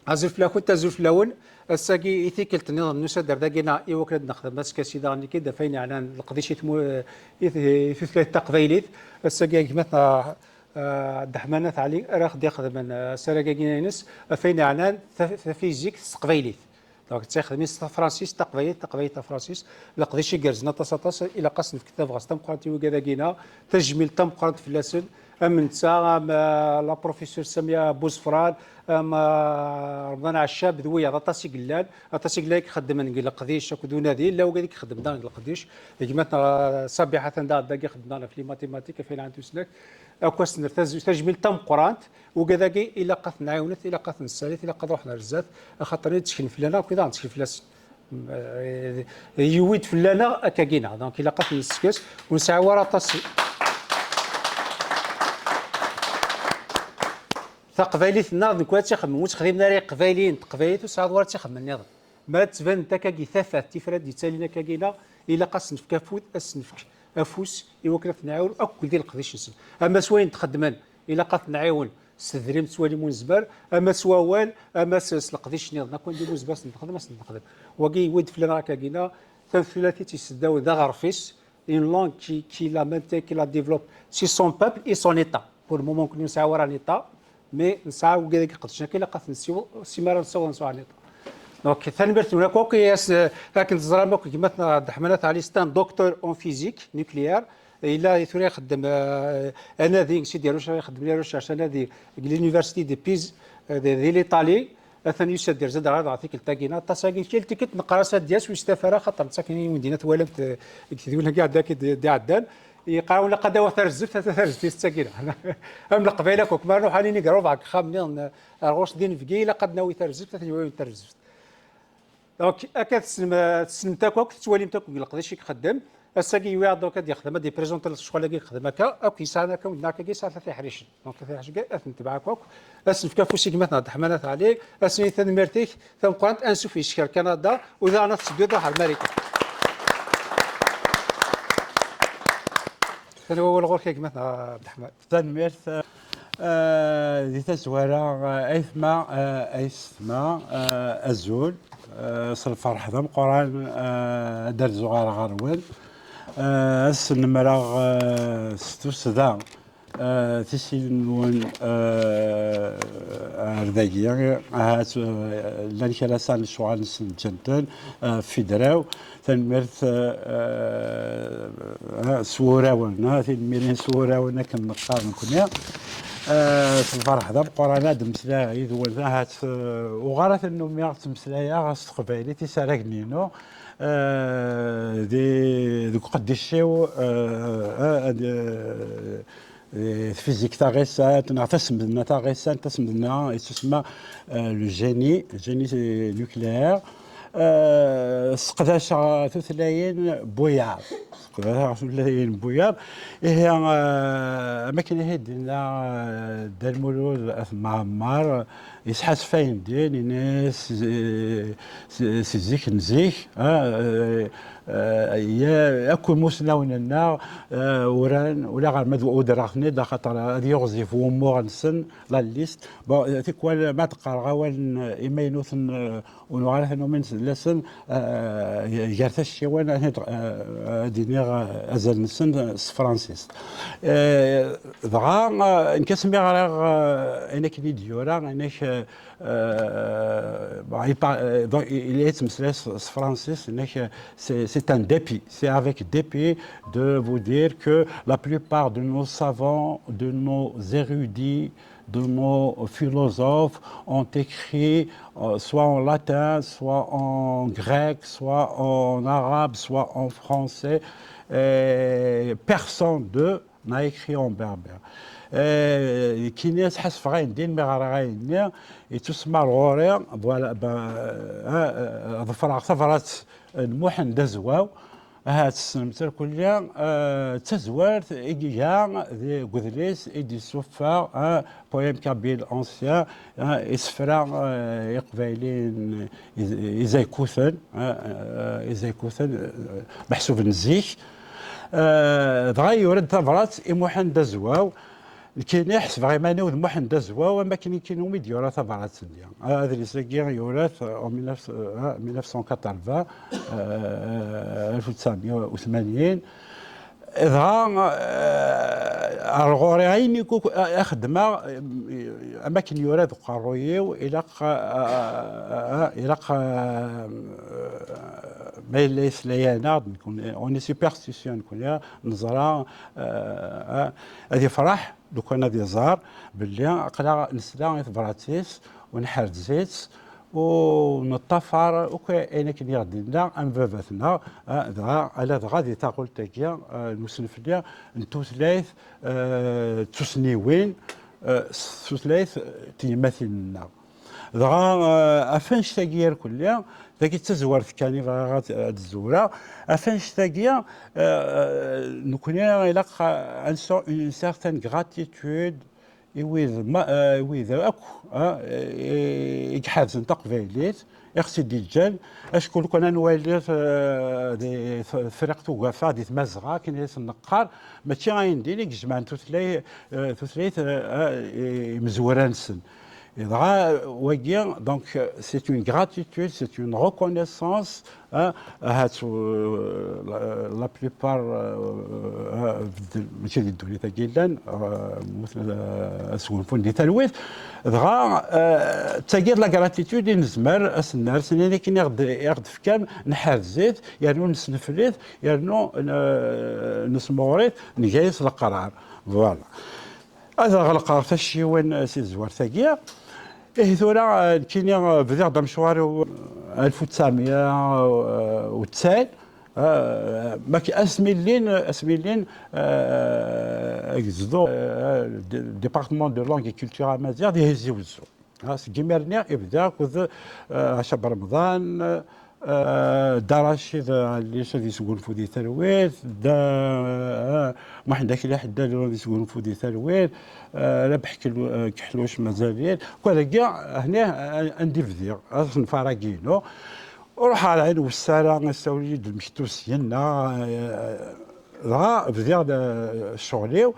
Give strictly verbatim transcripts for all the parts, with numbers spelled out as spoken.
Azul fell-akent, azul fell-awen. Ass-agi i tikkelt nniḍen nusa-d ar dagi-na i wakken ad nexdem askasi daɣen-nni-k-id ɣef wayen yeɛnan leqdic i tmu-, i t-, i tutlayt taqbaylit. Ass-agi a gma-tneɣ, ah, Dda Ḥemma n At Ɛli ara ɣ-d-ixedmen, ah, asarag-agi-ines ɣef wayen yeɛnan ta-, tafizikt s teqbaylit. Donc, d tixedmin s tafransist, taqbaylit, taqbaylit, tafransist. Leqdic igerrzen aṭas, aṭas, ilaq ad s-nefk tabɣest tameqqrant i wigad-agi-na, tajmilt tameqqrant fell-asen, am netta, am, ah, la professeur Samia Bouzefrane, am, ah, Remḍan Ɛeccab, d wiyaḍ aṭas i yellan, aṭas i yellan i ixeddmen deg leqdic akked unadi, yella wigad i ixeddmen daɣen deg leqdic, gma-tneɣ, ah, Sabiḥa atan daɣen dagi ixeddem daɣen ɣef les mathématiques, ɣef wayen yeɛnan tusnakt, akk ad s-nerr taz-, tajmilt tameqqrant, wigad-agi ilaq ad ten-nɛiwnet, ilaq ad ten-nessalit, ilaq ad ruḥen ar zdat, axaṭer i d-ttken fell-aneɣ, akked daɣen ttken fell-asen. Eh, yiwi-d fell-aneɣ akkagi-neɣ. Donc, ilaq ad t-nessekres, ur nesɛi ara aṭas. Taqbaylit-nneɣ, d nekk ara tt-ixedmen, ur tt-xdimen ara Iqbayliyen n teqbaylit, ur tesɛiḍ wara tt-ixedmen nniḍen. Ma ad d-tbanent akkagi tafat, tifrat d-yettalin akkagi-neɣ, ilaq ad s-nefk afud, ad s-nefk afus, i wakken ad ten-nɛiwen akk di leqdic-nsen. Ama s wayen d-xeddmen, ilaq ad ten-nɛiwen s tedrimt s wayen umi nezmer, ama s wawal, ama s, s leqdic nniḍen. Akk anda umi nezmer ad s-nexdem, ad s-nexdem. Wagi yewwi-d fell-aneɣ akkagi-neɣ, tamtullalt i tt-yesseddawen d aɣref-is, une langue qui, qui la maintient, qui la développe, c'est son peuple et son État. Pour le moment, ur nesɛi ara un État, mais nesɛa wigad i iqedcen akka, ilaq ad ten-nessiweḍ, si mi ara nessaweḍ ad nesɛu un État. Donc, tanemmirt-nwen akk, akk, yes, euh, akken teẓram akk, gma-tneɣ Dda Ḥemma n At Ɛli, c'est un docteur en physique nucléaire. Yella tura ixeddem, euh, anadi, c'est des recherches, ixeddem les recherches, anadi deg l'université de Pise, euh, de, de l'Italie. Atan yusa-d, yerza-d ɣer, ɣer tikkelt-agi-na. Aṭas-agi, kil tikkelt neqqar-as ad d-yas, ur yestaf ara, xaṭer netta kan i wen-d-yenna, twalam-t, eh, deg tedwilin-agi iɛeddan, i d-, d-iɛeddan. Yeqqar-awen, ilaq ad d-awiɣ tarzeft, ata tarzeft-is d tagi-na. Am Leqbayel akk, ma nruḥ ad nini, nrubeɛ deg yexxamen-nniḍen, eh, ar ɣur-s d inebgi, ilaq ad d-nawi tarzeft, ad ten-iwawi tarzeft. Donc, akka tessnem, tessnemt akk, akk tettwalimt akk deg leqdic i ixeddem. Ass-agi yewwi-aɣ-d akk ad yexdem, ad yeprésenté lecɣal-agi i yexdem akka, akk yesɛan akka, wid-nneɣ akka yesɛa tlata iḥricen. Donc, tlata iḥricen ad ten-tebɛ akk, akk. Ad s-nefk afus i gma-tneɣ Dda Ḥemma n At Ɛli, ad s-nini tanemmirt-ik tameqqrant, ansuf yes-k ar Kanada, u daɣen ad tedduḍ ad truḥeḍ ar Marikan. Atan wawal ɣur-k a gma-tneɣ Dda Ḥemma. Tanemmirt. Eh, di tazwara, eh, aytma, eh, aytma, eh, azul, eh, s lferḥ d ameqqran, eh, ad d-rzuɣ ar ɣer-wen. Eh, ad snemreɣ, eh, s tussda, eh, tisin-nwen, eh, ar dagi. Ahat, eh, llan kra sɛan lecɣal-nsen ǧǧan-ten, eh, f idraw. Tanemmirt, eh, eh, s wurawen, eh, tilmirin s wurawen akken neqqar nekkni. Eh, s lferḥ d ameqqran ad mmeslayeɣ yid-wen, ahat, eh, uɣar ad ten-nnumiɣ ttmeslayeɣ s teqbaylit i yisaragen-inu, eh, di, deg uqeddic-iw, eh, eh, ad, eh, eh, tfizikt taɣisant, neɣ tasemdna taɣisant, tasemdna yettusemma, eh, le génie, le génie nucléaire. Eh, sseqdaceɣ tutlayin n wiyaḍ. Sseqdaceɣ tutlayin n wiyaḍ. Ihi, eh, am akken i d-yenna, eh, Dda Lmulud At Mɛemmer, yesḥasef ayen din, ini s, s, si zik n zik, eh, eh, eh, ya-, akk imusnawen-nneɣ, eh, uran, ula ɣer ma d-, udreɣ-ten-id, axaṭer ad yiɣzif wumuɣ-nsen, la liste. Bon, eh, tikwal ma d-qqareɣ awalen, eh, imaynuten, eh, ur nuɣal ara numin fell-asen, eh, gar tacciwin, ad, eh, ad iniɣ, eh, azal-nsen s tefransist. Eh, dɣa, eh, nekk asmi ɣriɣ, eh, ayen akken i d-yura, ayen ak-, eh, eh, bon, il par-, eh, donc, il, il yettmeslay s, s tefransist, ayen ak-, c'est, c'est un dépit, c'est avec dépit de vous dire que la plupart de nos savants, de nos érudits, de nos philosophes ont écrit, euh, soit en latin, soit en grec, soit en arabe, soit en français. Et personne d'eux n'a écrit en berbère. Eh, kini sḥasfeɣ ayen din mi ɣriɣ ayen-nni, yettusemma ɣur-i, voilà, ben, eh, eh, ḍefreɣ tabrat n Muḥend Azwaw, ahat tessnemt irkelli, eh, d tazwart i iga deg udlis i d-yessufeɣ, eh, Poème kabyle ancien, eh, isefra, eh, iqbayliyen iz-, izaykuten, eh, eh, izaykuten, eh, meḥsub n zik. Eh, dɣa yura-d tabrat i Muḥend Azwaw, Nekkini ḥesbeɣ iman-iw d Muḥend Azwaw, am wakken nekkini umi d-yura tabrat-nni. Adlis-agi yura-t en mille neuf cent quatre-vingts, alef u tesɛemya u tmanyin. Dɣa, eh, ar ɣur-i ayen i xeddmeɣ, eh, am wakken yura deg uqerruy-iw, ilaq, eh, eh, ilaq, eh, ma yella yesla-yaneɣ-d, nekkni, on est superstitieux, nekkni neẓra, eh, eh, ad yefreḥ lukan ad iẓer belli aql-aɣ nesla i tebrat-is u nḥerrez-itt u neṭṭafar akk ayen akken i ɣ-d-yenna am baba-tneɣ, eh, dɣa ala dɣa di taɣult-agi, eh, n usnefli n tutlayt, eh, d tusniwin, eh, s tutlayt, eh, n tyemmatin-nneɣ. Dɣa, eh, ɣef annect-agi irkelli, dagi d tazwart kan i bɣiɣ ad, ad zewreɣ, ɣef annect-agi, eh, nekkni ilaq, eh, ad nesɛu une certaine gratitude i wid ma-, eh, i wid akk, eh, i, i iḥerzen taqbaylit, i ɣ-tt-id-yeǧǧan, acku lukan ad nwali, eh, di F-, Friqt Ugafa, di Tmazɣa, akken i as-neqqar, mačči ayen din i yejemɛen tutlay-, eh, tutlayt, eh, eh, imezwura-nsen. Dɣa wagi, donc, c'est une gratitude, c'est une reconnaissance, hein, ahat, euh, la, la plupart, euh, euh, mačči di ddunit-agi i llan, euh, mmuten, euh, ad sgunfun di talwit. Dɣa, euh, d tagi d la gratitude i nezmer ad s-nerr, s ayen akken i ɣ-d-, i ɣ-d-fkan, nḥerrez-it, yernu nesnefl-it, yernu, euh, nesmeɣer-it, nga-as leqrar. Voilà. Ad ɣelqeɣ tacciwin, eh, si tezwart-agi. Ihi tura, eh, nekkini, eh, bdiɣ-d amecwar-iw, eh, alef u tesɛemya u tesɛin, eh, ma k-, asmi llin, asmi llin, eh, agezdu, eh, d-, département de langue et culture amaziɣ di Tizi Wezzu. Ah, seg imir-nni i bdiɣ akked, eh, Ɛacab Remḍan, eh, Dda Racid, eh, Ɛellic ad yesgunfu di talwit, Dda, eh, Muḥend Akli Ḥeddad ad yesgunfu di talwit, eh, Rabeḥ Kelu-, eh, Keḥluc mazal-it. Akk dagi, hni, eh, anda i bdiɣ, asenfar-agi-inu. Ruḥeɣ ar ɛin wessara, issawel-iyi-d lmektu syenna, eh, dɣa bdiɣ, eh, ccɣel-iw.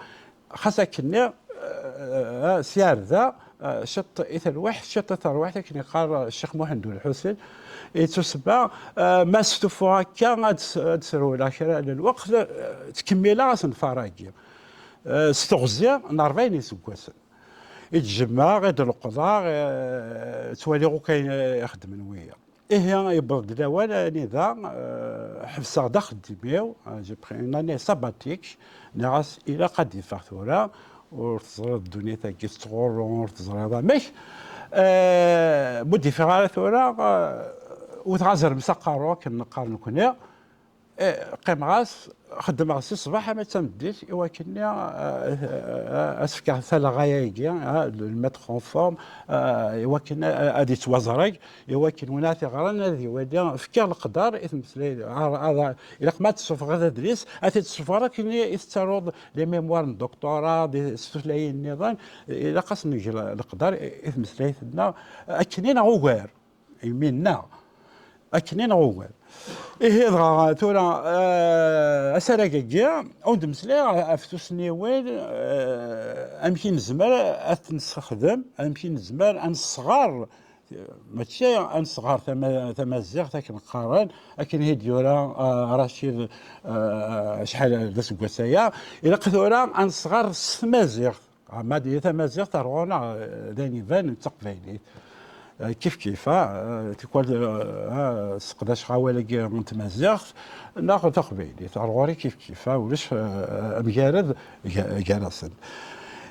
Xas akkenni, eh, eh, si ar da, eh, ciṭ i talwiḥt, ciṭ i terwiḥt, akken yeqqar, eh, Ccix Muḥend U Lḥusin, yettusemma, eh, ma stufuɣ akka ad s-, ad srewleɣ kra n lweqt, eh, ttkemmileɣ asenfar-agi. Eh, s teɣzi n rebɛin iseggasen. I d-jemmeɣ, i d-leqqḍeɣ, eh, ttwaliɣ akk ayen i xeddmen wiyaḍ. Ihi, yewweḍ-d lawan anida, eh, ḥebseɣ-d axeddim-iw, eh, j'ai pris une année sabbatique, nniɣ-as, ilaq ad d-iffeɣ tura, ur teẓriḍ ddunit-agi tettɣurru, ur teẓriḍ amek. Eh, ma ur d-iffiɣ ara tura, eh, wteɣ azrem s aqerru, akken neqqar nekkni. Eh, qqimeɣ-as, xeddmeɣ si ṣṣbeḥ ama d tameddit, i wakken, eh, eh, eh, ad s-fkeɣ talɣa-agi, eh, le mettre en forme, eh, i wakken, eh, ad yettwaẓreg, i wakken win ara t-iɣren ad iwali, fkiɣ leqder i tmeslay, ar-, ar-, ilaq ma ad tessufɣeḍ adlis, ad t-id-tessufɣeḍ akken i, i tettaruḍ les mémoires n doctorat, di, s tutlayin nniḍen, ilaq ad s-neg le-, leqder i, i tmeslayt-nneɣ, akken i neɣ ugar. Imi-nneɣ. Akken i neɣ ugar. Ihi dɣa tura, eh, asarag-agi, ur d-meslayeɣ ɣef tusniwin, eh, amek i nezmer ad t-nessexdem, amek i nezmer ad nesɣer, mačči ad nesɣer tama-, tamaziɣt akken qqaren, akken i d-yura, eh, Racid, eh, acḥal d aseggas aya, ilaq tura ad nesɣer s tmaziɣt. Ah, ma d tamaziɣt ar ɣur-neɣ, eh, d ayen ibanen d taqbaylit. Eh, kif kif, ah, eh, tikwal, eh, ah, sseqdaceɣ awal-agi n tmaziɣt neɣ taqbaylit. Ar ɣur-i kif kif, ah, ulac, eh, amgarad ga-, gar-asen.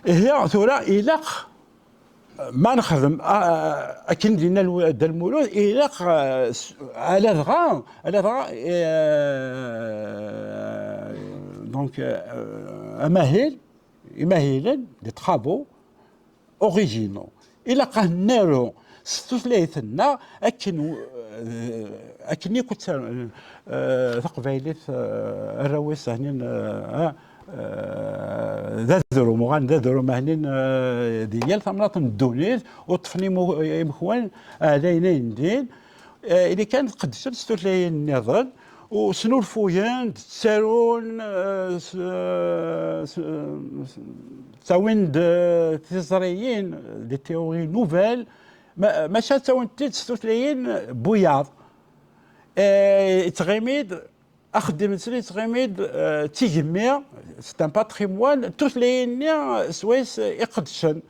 Ihi, tura ilaq ma nexdem, ah, ah, akken d-yenna Lw-, Dda Lmulud, ilaq, ah, s-, ala dɣa, ala dɣa, eh, donc, eh, amahil, imahilen, des travaux originaux. Ilaq ad naru s tutlayt-nneɣ akken, eh, akken akk tt-, eh, taqbaylit, eh, arraw-is hnin, eh, eh, d adrum, uɣalen d adrum hnin, eh, di yal tamnaḍt n ddunit, u ṭṭfen imu-, imekwan, ɛlayen ayen din, eh, ili kan tqeddcen s tutlayin nniḍen, U snulfuyen-d, ttarun, eh, s-, eh, s-, s-, ttawin-d, eh, tiẓriyin, des théories nouvelles, ma-, maca ttawin-t-id s tutlayin n wiyaḍ. Eh, yettɣimi-d, axeddim-nsen yettɣimi-d, eh, d tigemmi, c'est un patrimoine, tutlayin-nni swayes iqeddcen.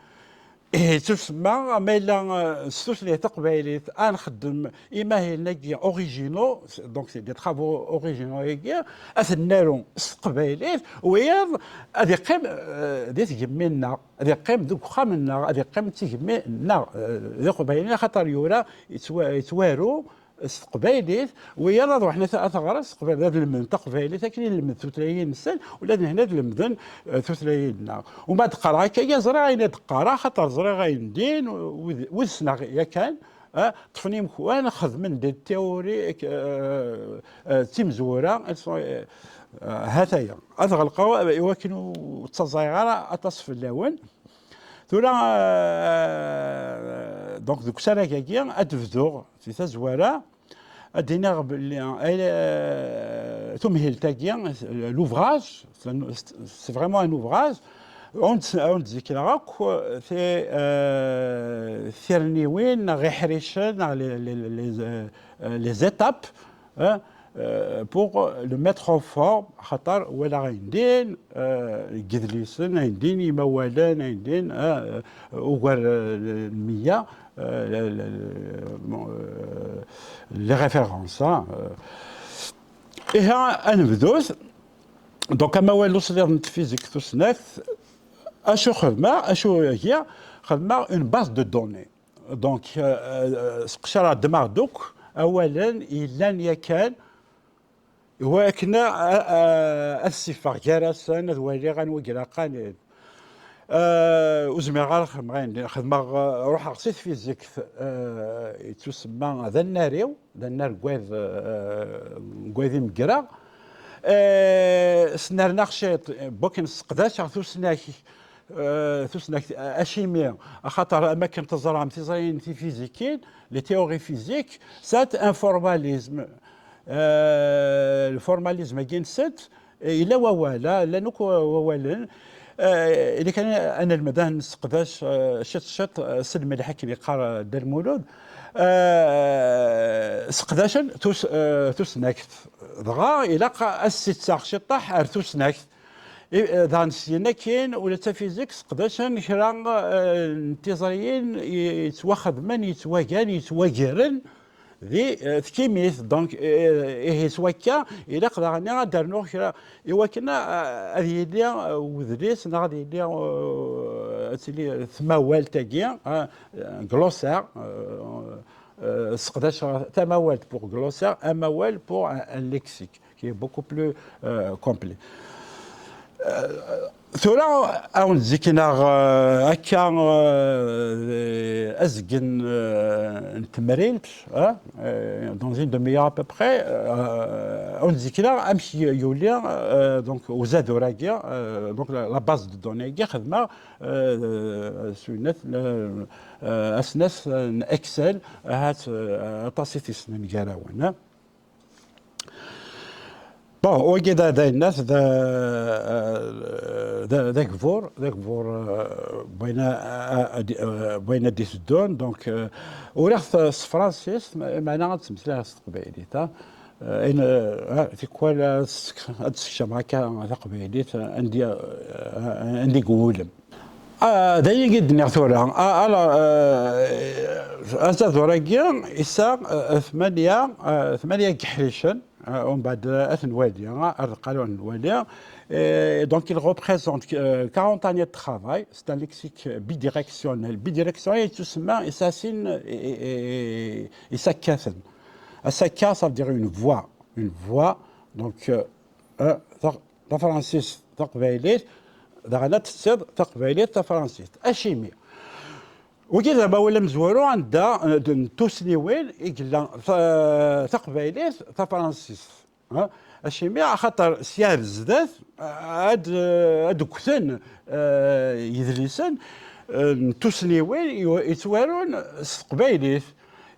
Ihi, yettusemma, ma yella, eh, s tutlayt taqbaylit, ad nxeddem imahilen-agi originaux, donc c'est des travaux originaux-agi, ad ten-naru s teqbaylit, wiyaḍ ad iqqim, eh, di tgemmi-nneɣ, ad iqqim deg uxxam-nneɣ, ad iqqim d tigemmi-nneɣ, eh, d iqbayliyen, axaṭer yura, yettwa-, yettwaru s teqbaylit, wiyaḍ ad ruḥen ad, ad ɣren s teqbaylit, ad lemden taqbaylit, akken i lemden tutlayin-nsen, ula d nehna ad lemden, eh, tutlayin-nneɣ. Uma d-qqareɣ akka, ya ẓriɣ ayen i d-qqareɣ, xaṭer ẓriɣ ayen din, wid, wid ssneɣ yakan, eh, ṭṭfen imekwan, xedmen des théories, eh, eh, d timezwura, elles sont, eh, eh, ha-t-aya. Ad ɣelqeɣ i wakken ur ttaẓayeɣ ara aṭas fell-awen. Tura, eh, donc, deg usarag-agi, ad d-bduɣ si tazwara, ad d-iniɣ belli, eh, tumhilt-agi, l'ouvrage, c'est un, c'est vraiment un ouvrage, ur tt-, ur tt-zikreɣ akk, ti-, eh, tirniwin, neɣ iḥricen, neɣ les, les, les, eh, les étapes, hein, euh, pour le mettre en forme, xaṭer walaɣ ayen din, euh, deg yidlisen, ayen din, imawalen, ayen din, euh, ugar, euh, n meyya, euh, le, le, le, bon, euh, les références, hein, euh. Ihi, ad nebdut. Donc, amawal usliḍ n tfizikt tusnakt, acu xedmeɣ, acu giɣ, xedmeɣ une base de données. Donc, euh, euh, seqcareɣ, ddmeɣ-d akk awalen yellan yakan, i wakken a-, a-, ad ssifeɣ gar-asen, ad waliɣ anwa i ilaqen. Euh, ur zmireɣ ara xedmeɣ ayen din. Xedmeɣ, euh, ruḥeɣ si tfizikt, euh, yettusemma d annar-iw, d annar n wad, euh, n wad i meggreɣ. Euh, snernaɣ ciṭ, n wakken sseqdaceɣ tusnakt, euh, tusnakt, euh, acimi, axaṭer am akken teẓram, tiẓriyin tifizikin, les théories physiques, c'est un formalisme. Euh, le formalisme-agi-nsent, yella wawal, ah, llan akk wawalen. Eh, ili kan ad nelmed ad nesseqdac, eh, ciṭ ciṭ, eh, s lmelḥ akken yeqqar, eh, Dda Lmulud. Eh, seqdacen tus-, eh, tusnakt. Dɣa ilaq ad s-itteɣ ciṭṭaḥ ar tusnakt. I, eh, daɣen syin akkin, ula d tafizikt seqdacen kra, eh, n tiẓriyin i-, yettwaxedmen, yettwagan, yettwagren di, eh, tkimit. Donc, eh, ihi s wakka, ilaq daɣen ad d-rnuɣ kra i wakken, eh, ad yili, eh, wedlis, neɣ ad yili, eh, ad tili tmawalt-agi, eh, glossaire, eh, eh, sseqdaceɣ tamawalt pour glossaire, amawal pour un, un lexique qui est beaucoup plus, euh, complet. Euh, tura, ad wen-d-zikneɣ, euh, akka, euh, azgen, euh, n temrilt, hein, euh, dans une demi-heure à peu près, euh, ad wen-d-zikneɣ amek yuli, euh, donc, uzadur-agi, euh, donc la, la base de données-agi, xedmeɣ, euh, s uyennat, euh, asnas n Excel, ahat, euh, aṭas i t-yessnen gar-awen, hein. Bon, wagi d, d ayennat, d, d, d agbur, d agbur, eh, bɣin a, a, a, eh, bɣin ad d-iteddun. Donc, eh, uriɣ-t s tefransist, me-, meɛna ad ttmeslayeɣ s teqbaylit, ha. Eh, ayen, eh, tikwal ad sek-, ad d-sekcem akka taqbaylit, eh, andi, eh, andi i iwulem. Ah, d ayen i d-nniɣ tura. Ah, alors, euh, azadur-agi yesɛa, euh, tmanya, euh, tmanya n yeḥricen, euh, umbeɛd, euh, ad t-nwali, ah, ar deqqal ad nwali. Et donc, il représente, euh, quarante années de travail. C'est un lexique bidirectionnel. Bidirectionnel, yettusemma, yesɛa sin, i, i, i, isakkaten. Asakka, ça veut dire une voie. Une voie. Donc, euh, euh, tafransist, taqbaylit, daɣen ad tettiḍ taqbaylit, tafransist. Acimi? Wagi d amawal amezwaru anda, eh, d-, n tusniwin i yella ta-, taqbaylit, tafransist. Ha? Acimi? Axaṭer sya ar zdat, eh, ad, eh, ad ggten, eh, yidlisen, eh, n tusniwin yettwarun s teqbaylit.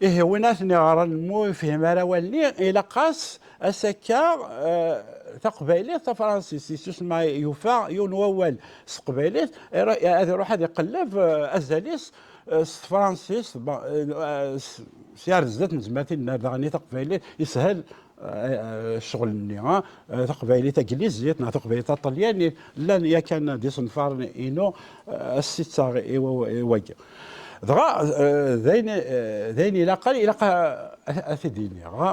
Ihi, win ara ten-iɣren mu yefhim ara awal-nni, ilaq-as ass-akka, eh, taqbaylit, tafransist. Yessusem, yufa yiwen wawal s teqbaylit, ira-, ad iruḥ ad iqelleb, eh, azal-is, eh, s tefransist. Bon, eh, s, s yar zdat nezmer ad t-id-nerr daɣen i taqbaylit, yeshel, eh, eh, ccɣel-nni, ha? Eh, taqbaylit taglizit neɣ taqbaylit taṭalyanit, llan yakan d isenfaren-inu, eh, as-ttaɣ i wa-, i wagi. Dɣa, eh, d ayen, eh, d ayen ilaqen, ilaq a, a, a t-id-iniɣ, ha?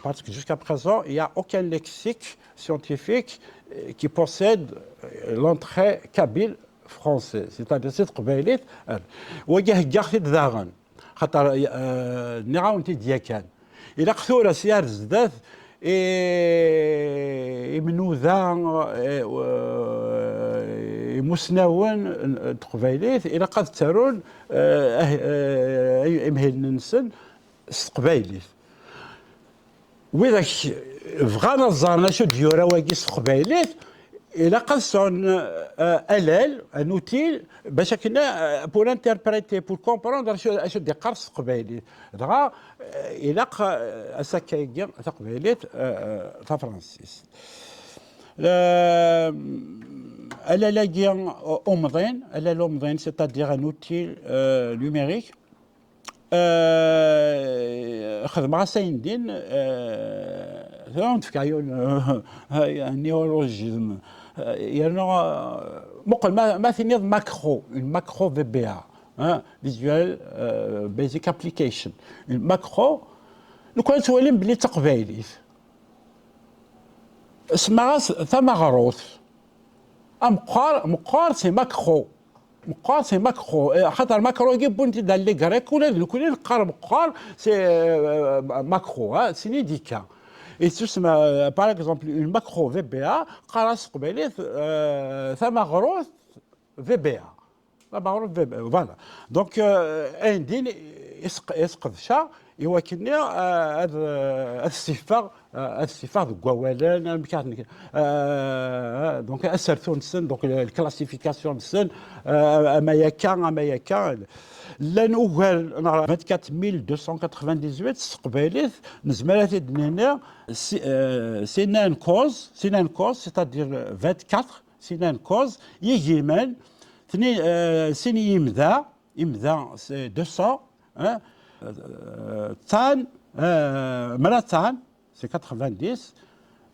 Parce que jusqu'à présent, il y a aucun lexique scientifique, eh, qui possède, eh, l'entrée kabyle français, c'est-à-dire s teqbaylit, eh, wagi heggaɣ-t-id daɣen, xaṭer, eh, nniɣ-awen-t-id yakan. Ilaq tura s yar zdat i imnuda, eh, imusnawen n teqbaylit, ilaq ad ttarun, eh, ah, eh, imhilen-nsen s teqbaylit. Widak bɣan ad ẓren acu d-yura wagi s teqbaylit, ilaq ad sɛun, eh, alal, un outil, bac akken, eh, pour interpréter, pour comprendre acu, acu d-iqqar s teqbaylit. Dɣa, eh, ilaq, eh, asakka-agi taqbaylit, eh, eh, tafransist. Eh, alal-agi, eh, umḍin, alal umḍin, c'est-à-dire un outil, eh, numérique. Eh, xedmeɣ-as ayen din, eh, tura n tefka yiwen, eh, un néologisme. Eh, yerna, eh, muqel ma, ma tiniḍ macro, une macro V B A, hein, Visual, eh, Basic Application. Une macro, lukan ad twalim belli d taqbaylit. Semmaɣ-as tamaɣrut. Ameqqar, meqqar, c'est macro. Meqqar, c'est macro. Eh, xaṭer macro-agi wwin-t-id les Grecs, ula d nekkni neqqar meqqar, c'est, euh, macro, hein, c'est une indica. Et c'est, euh, par exemple, une macro V B A, qqar-as s teqbaylit, euh, tamaɣrut V B A. Tamaɣrut V B A, voilà. Donc, euh, ayen din, is-, isqedceɣ i wakken, euh, ad, euh, ad sifeɣ, euh, ad sifeɣ deg wawalen, amek ara ten-, euh, donc, asertu-nsen, donc, la classification-nsen, euh, ama yakka, ama yakka. Llan ugar n vingt-quatre mille deux cent quatre-vingt-dix-huit s teqbaylit, nezmer ad t-id-nini, si-, euh, sin n cause, sin n cause, c'est-à-dire vingt-quatre, sin n cause, yigiman, tni-, euh, sin yimda, imda, c'est deux cents, hein, euh, ṭṭan, euh, mraṭan, c'est quatre-vingt-dix,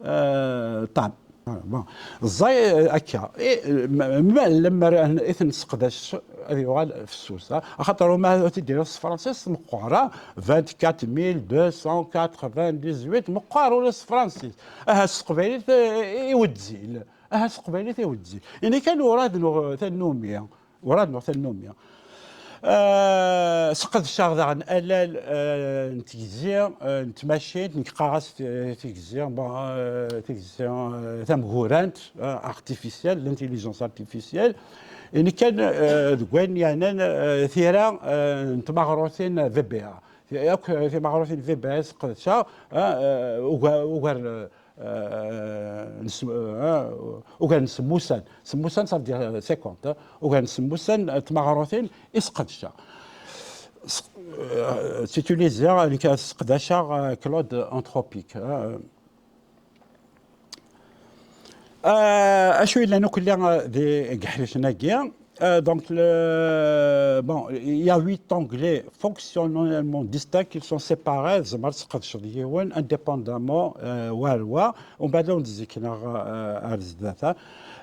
euh, ṭam. Voilà, bon. Ẓẓay, euh, akka. Et, euh, ma, ma, lemmer i t-nesseqdac, ad yuɣal fessus, ha? Axaṭer uma ad t-id-iniɣ s tefransist, meqqar, ha? Vingt-quatre mille deux cent quatre-vingt-dix-huit, meqqar ula s tefransist. Aha s teqbaylit, euh, i wezzil. Aha s teqbaylit i wezzil. Ini kan urad nuɣ tannumi. Urad nuɣ tannumi. Euh, sqedceɣ daɣen alal, euh, n tegzi, euh, n tmacint, nekk qqareɣ-as t-, tegzi, bon, euh, tegzi, euh, tamgurant, euh, artificielle, l'intelligence artificielle. Ini kan, euh, deg wayen yeɛnan, euh, tira, euh, n tmaɣrutin V B A. Akk, euh, timaɣrutin V B A sqedceɣ, euh, euh, ugar, ugar, euh, euh, n s-, euh, ugar n semmusan. Semmusan, ça veut dire, euh, cinquante, hein. Ugar n semmusan, euh, tmaɣrutin i sqedceɣ. S-, euh, ttutiliziɣ, nekk sqedceɣ, euh, Claude Anthropic, hein. Euh, acu yellan akk, euh, di, deg iḥricen-agi? Euh, donc, le, bon, il y a huit onglets fonctionnellement distincts qui sont séparés, tzemreḍ ad tesqedceḍ yiwen indépendamment, euh, war wa, umbeɛd ad wen-d-zikneɣ, euh, ar zdat, ha.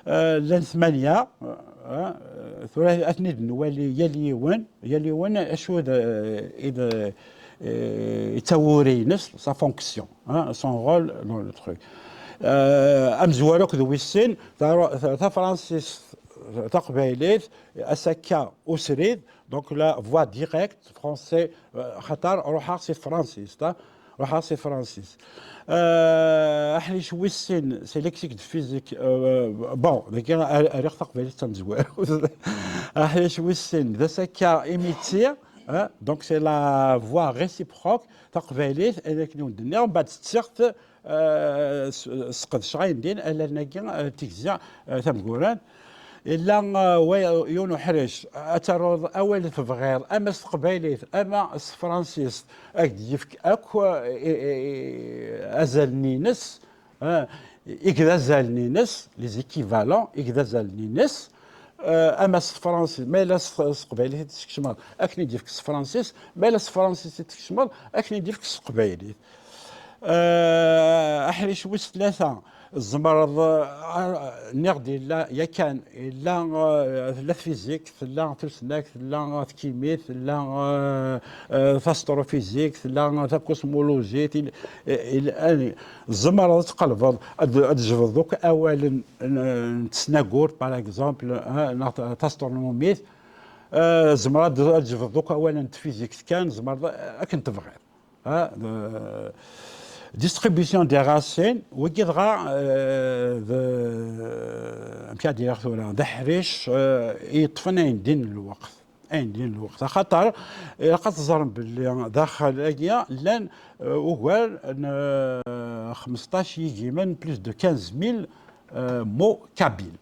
Euh, llan tmanya, euh, euh, tura ad ten-id-nwali yal yiwen, yal yiwen acu d, i d, eh, i d tawuri-ines, sa fonction, hein, son rôle dans le truc. Euh, amezwaru akked wis sin, ta-, ta-, tafransist, taqbaylit, ass-akka usrid, donc la voie directe, français, euh, xaṭer ruḥeɣ si tefransist, hein, ruḥeɣ si tefransist. Euh, aḥric wis sin, c'est lexique de physique, euh, bon, dagi a-, rriɣ taqbaylit d tamezwarut. Aḥric wis sin, d ass-akka imiti, hein, donc c'est la voie réciproque, taqbaylit, ayen akken i wen-d-nniɣ, mbeɛd tettiɣ-t, euh, s-, sqedceɣ ayen din, alalen-agi, euh, tigzi, euh, tamgurant. Yella, uh, wa- yiwen uḥric, ad taruḍ awal tebɣiḍ, ama s teqbaylit, ama s tefransist, ad k-d-yefk akk, uh, i- i- i- azalen-ines, uh, i d azalen-ines, les équivalents, i d azalen-ines, uh, ama s tefransist, ma yella s s teqbaylit i d-teskecmeḍ, akken i d-yefk s tefransist, ma yella s tefransist i d-tkecmeḍ, akken i d-yefk s teqbaylit. Uh, aḥric wis tlata, tzemreḍ, uh, nniɣ-d yella yakan, yella, uh, tella tfizikt, tella tusnakt, tella tkimit, tella, uh, uh, tastrophysique, tella takosmolujit, il- il- ani- tzemreḍ ad tqelbeḍ, ad ad tjebdeḍ akk awalen n n tesnagurt, par exemple, uh, neɣ t- tastronomit, uh, tzemreḍ ad ad tjebdeḍ akk awalen n tfizikt kan, tzemreḍ akken tebɣiḍ. Ha, d- distribution des racines, wagi dɣa, euh, d- amek ad d-iniɣ tura, d aḥric, euh, yeṭṭfen ayen din n lweqt. Ayen din n lweqt. Axaṭer, ilaq ad teẓrem belli daxel-agi llan, euh, ugar n euh, xmesṭac yigiman, plus de quinze mille, euh, mots kabyles.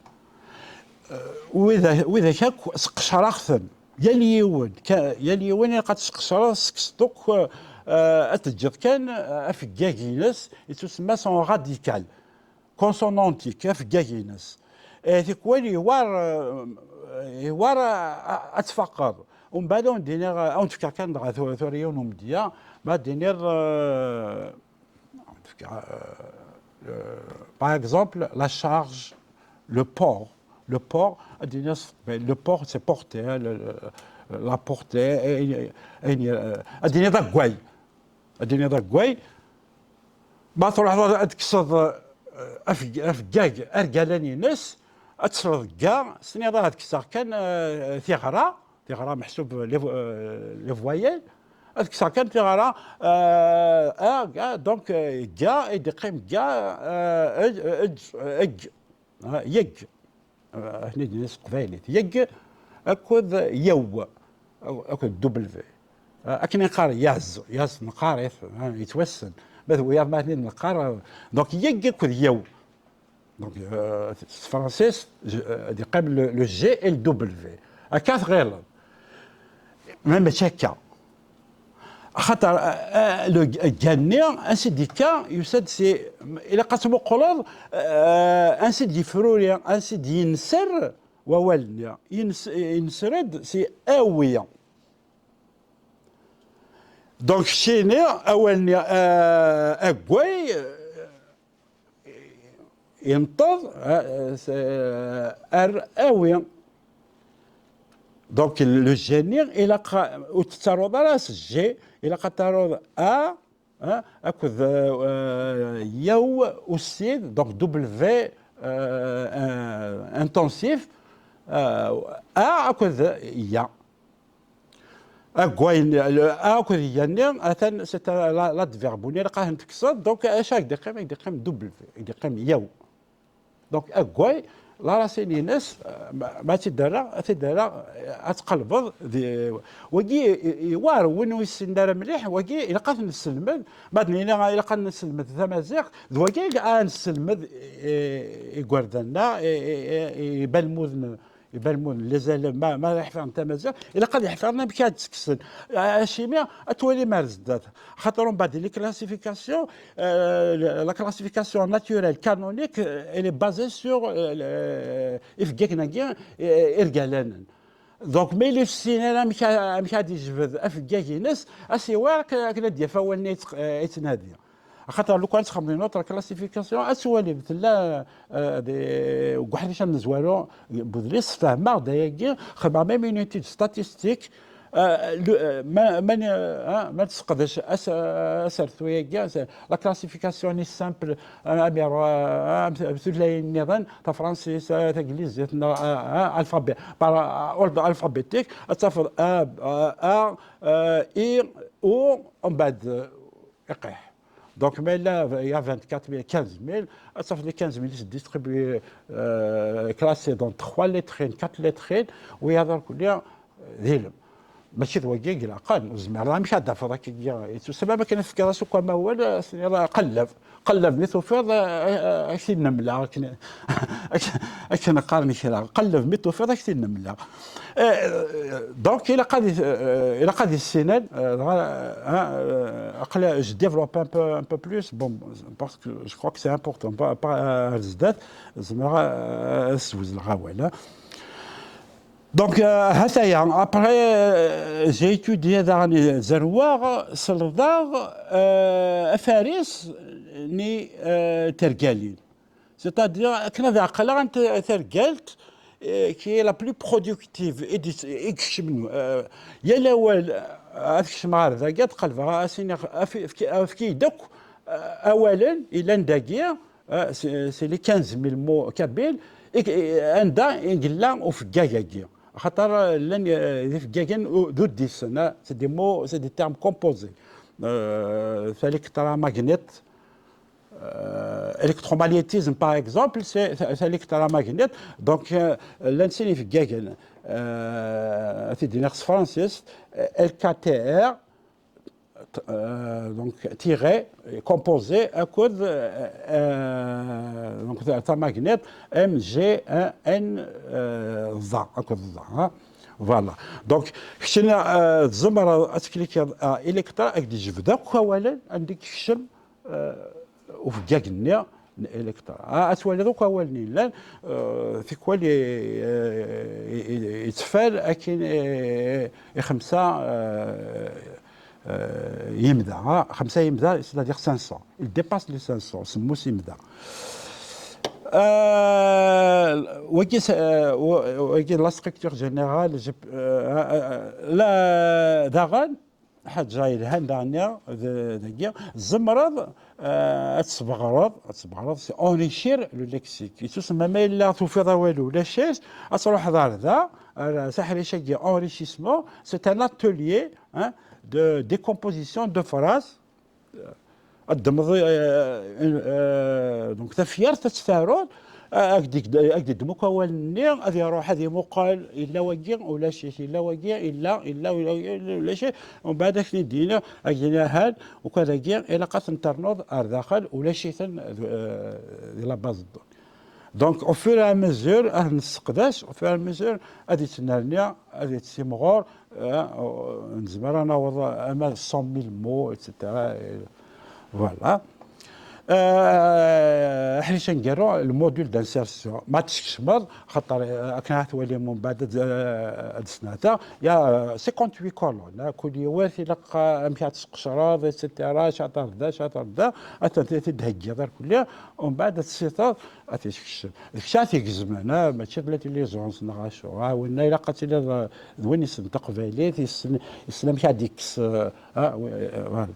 Euh, widak widak akk sqecreɣ-ten. Yal yiwen, ka- yal yiwen ilaq ad t-sqecreḍ, tekkseḍ akk, euh, ad teǧǧeḍ kan, euh, afeggag-ines, yettusemma son radical, consonantique, afeggag-ines. Eh, tikwal iwar, euh, iwar, euh, ad tfaqeḍ. Umbeɛd ad wen-d-iniɣ, ad wen-d-fkeɣ kan dɣa tura tura yiwen umedya, ma ad d-iniḍ, euh, euh, euh, par exemple, la charge, le poids. Le poids, ad d-iniḍ s teqbaylit, le poids, c'est porter, hein, le- le- la portée, ayen- ayen- euh, ad d-iniḍ aggay. Ad d-iniḍ aggay. Ma truḥeḍ ad tekkseḍ, euh, afeg- afeggag argalan-ines, ad tesleḍ ga, s tniḍ ad kkseɣ kan, euh, tiɣra, tiɣra meḥsub les vo- euh, les voyelles, ad kkseɣ kan tiɣra, euh, a, ga, donc, euh, ga, i d-iqqim ga, euh, eg, eg, eg, ah, yeg, ah, akken i d-nini s teqbaylit, yeg akked yaw, akked W. Ah, akken i neqqar yaz, yaz neqqar-it, ah, yettwassen. Ma d wiyaḍ ma ten-id-neqqar, ah, donc yeg akked yaw. Donc, euh, s tefransist, je- euh, ad yeqqim le, le G et le W. Akka tɣileḍ. Ma mačči akka. Axaṭer, euh, euh, le g- ga-nni, ansi d-yekka, yusa-d si, ilaq ad tmuqleḍ, euh, ansi d-yefruri, ansi d-yenser wawal-nni. Yens- yenser-d si awi. Donc, keččini, awal-nni, euh, aggay, euh, yenṭeḍ, euh, s- euh, ar awi. Donc, le G-nni, ilaq, ur tettaruḍ ara s G, ilaq ad taruḍ A, hein, akked, euh, yaw ussid, donc W, euh, euh, intensif, euh, A akked ya. Aggay, le A akked ya-nni, atan, c'est un- la- l'adverbe. Ur ilaq ad ten-tekkseḍ, donc acu ad d-iqqim? Ad d-iqqim W, ad d-iqqim yaw. Donc aggay, la racine-ines, euh, ma ma ad tt-id-rreɣ, ad tt-id-rreɣ, euh, ad tqelbeḍ di, wagi i- i- iwar, win ur yessinen ara mliḥ, wagi ilaq ad t-nesselmed, ma d-nini ilaq ad nesselmed tamaziɣt, d wagi i ad nesselmed i- i- igerdan-a, i- i- i- ibalmuden, ibalmuden, les élèves, ma ma ara ḥfiḍen tamaziɣt, ilaq ad ḥfiḍen amek ad tt-kksen. Acimi, ad twalim ar zdat. Xaṭer umbeɛd, les classifications, euh, la classification naturelle canonique, euh, elle est basée sur, euh, le- ifeggagen-agi, euh, irgalanen. Donc, ma yella ur yessin ara amek a- amek ad yejbed afeggag-ines, ad s-iwar akken akken ad d-yaf awalen ay yettq- ay yettnadi. Axaṭer lukan txedmem une autre classification, ad twalim tella, euh, des- deg uḥric amezwaru n udlis, sfehmeɣ-d ayagi, xedmeɣ même une étude statistique, euh, le- euh, ma ma n- euh, hein, ma tesseqdec as- asertu-agi, as- la classification simple, euh, amiṛ, euh, am tutlayin nniḍen, tafransist, euh, taglizit, neɣ, euh, euh, alphabet, par ordre alphabétique, ad tafeḍ A, euh, A, euh, I, O, umbeɛd, euh, iqih. Donc, ma yella il y a vingt-quatre mille, quinze mille, ad tafeḍ les quinze mille distribués, euh, classés dans trois lettrines, quatre lettrines, wiyaḍ irkelli, euh, d ilem. Mačči d wagi i ilaqen, ur zmireḍ amek ad d-tafeḍ akka. Yettwassam akken ad tefkiḍ-as akk amawal, ad s-tiniḍ qelleb. Qelleb mi tufiḍ, eh, eh, ad k-t-id-nemleɣ akken, akken qqaren kra. Qelleb mi tufiḍ ad k-t-id-nemleɣ. Eh, donc, ilaq ad, eh, ilaq ad issinen, eh, dɣa, eh, eh, aql-, je développe un peu, un peu plus, bon, parce que je crois que c'est important, pas, pas, euh, ar zdat, zemreɣ, eh, ad swezleɣ awal, hein. Donc, euh, ha-t-aya. Après, euh, j'ai étudié daɣen, zerweɣ, selḍeɣ, euh, afaris n, euh, tergalin. C'est-à-dire, akken ad ɛeqleɣ anta tergalt, euh, qui est la plus productive, i d-, i ikecmen, euh, yal awal, euh, ad kecmeɣ ar dagi, ad qelbeɣ, ad s-iniɣ, af-, efk-, efk-iyi-d akk, euh, awalen yellan dagi, euh, c'est, c'est les quinze mille mots kabyles, i, i, anda i yella ufeggag-agi. Axaṭer, euh, llan, euh, d ifeggagen u-, d uddisen, hein, c'est des mots, c'est des termes composés. Euh, talectromagnétisme, euh, électromagnétisme, par exemple, c'est, c'est, c'est l'électromagnétisme. Donc, euh, llan sin ifeggagen, euh, ad t-id-iniɣ s tefransist, euh, L K T R, euh, donc, tiré, composé, akked, euh, euh, donc, ta-, tamagnit, M G un N, euh, ẓa, akked ẓa, hein. Voilà. Donc, keččini, euh, tzemreḍ ad teklikiḍ, euh, Electra, ad k-d-yejbed akk awalen, anda i yekcem, euh, ufeggag-nni n Electra. Ah, ad twaliḍ akk awalen yellan, euh, tikwal i, i, i, yettfal akin i, i xemsa, euh, euh, yimda, ah, xemsa yimda, c'est-à-dire cinq cents. Il dépasse les cinq cents, semmus yimda. Euh, wagi, euh, wa-, wagi, la structure générale, je, euh, euh, euh, la, daɣen, ḥaǧa yelhan daɣen d-, dagi, tzemreḍ, euh, ad tesbeɣreḍ, ad tesbeɣreḍ, c'est enrichir le lexique. Yettusemma ma yella tufiḍ awal ulac-it, ad truḥeḍ ar da, ar s aḥric-agi, enrichissement, c'est un atelier, hein, de décomposition de phrases. Ad d-temmeḍ, euh, euh, donc, tafyirt, ad tt-taruḍ, euh, ad k-d-, ad k-d-iddem akk awal-nni, ad iruḥ ad imuqel, yella wagi, ulac-it, yella wagi, yella, yella, yella, ulac-it, umbeɛd ad k-t-id-yini, ad k-yini ahan, ukad-agi, ilaq ad ten-ternuḍ ar daxel, ulac-iten, euh, di la base de données. Donc, au fur et à mesure, ad nesseqdac, au fur et à mesure, ad yettnerni, ad yettimɣur, euh, nezmer ad naweḍ ama d cent mille mots, et cetera. Et voilà. Euh, aḥric aneggaru, le module d'insertion. Ma teskecmeḍ, xaṭer, euh, akken ad twalim mbeɛd ad, euh, ad snata, il y a, euh, cinquante-huit colonnes, hein, kul yiwet ilaq, euh, amek ad tesqecreḍ, et cetera, caṭer da, caṭer da, ad tent-id-theggiḍ irkelli, umbeɛd ad tessiteḍ, ad t-id-tkecmeḍ. D kečč ara t-igezmen, ah, mačči d la diligence neɣ acu. Ah, winna ilaq ad tiliḍ, eh, d win yessen taqbaylit, yessen, yessen amek ad d-ikkes, eh, ah, wi-, eh, voilà.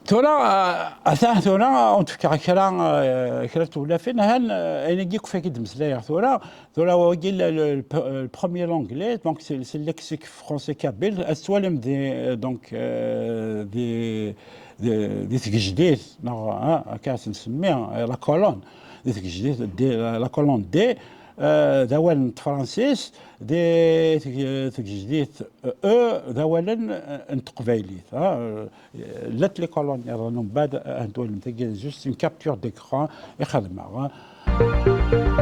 Tura, eh, atan tura, ad d-fkeɣ kra, eh, kra n tewlafin, han, eh, ayen-agi akk i d-mmeslayeɣ tura, tura wagi le, le, le, le premier l'anglais, donc c'est, c'est le lexique français kabyle, ad tettwalim di, eh, donc, eh, di, di, di tgejdit, neɣ, ah, akka ad t-nsemmi, eh, la colonne, di tgejdit, D, la colonne D, eh, d awal n tefransist, di tg-, tgejdit E, d awalen, eh, n teqbaylit, ah, eh, llant les colonnes nniḍen, umbeɛd, eh, ad twalimt tagi, juste une capture d'écran i xedmeɣ, ah.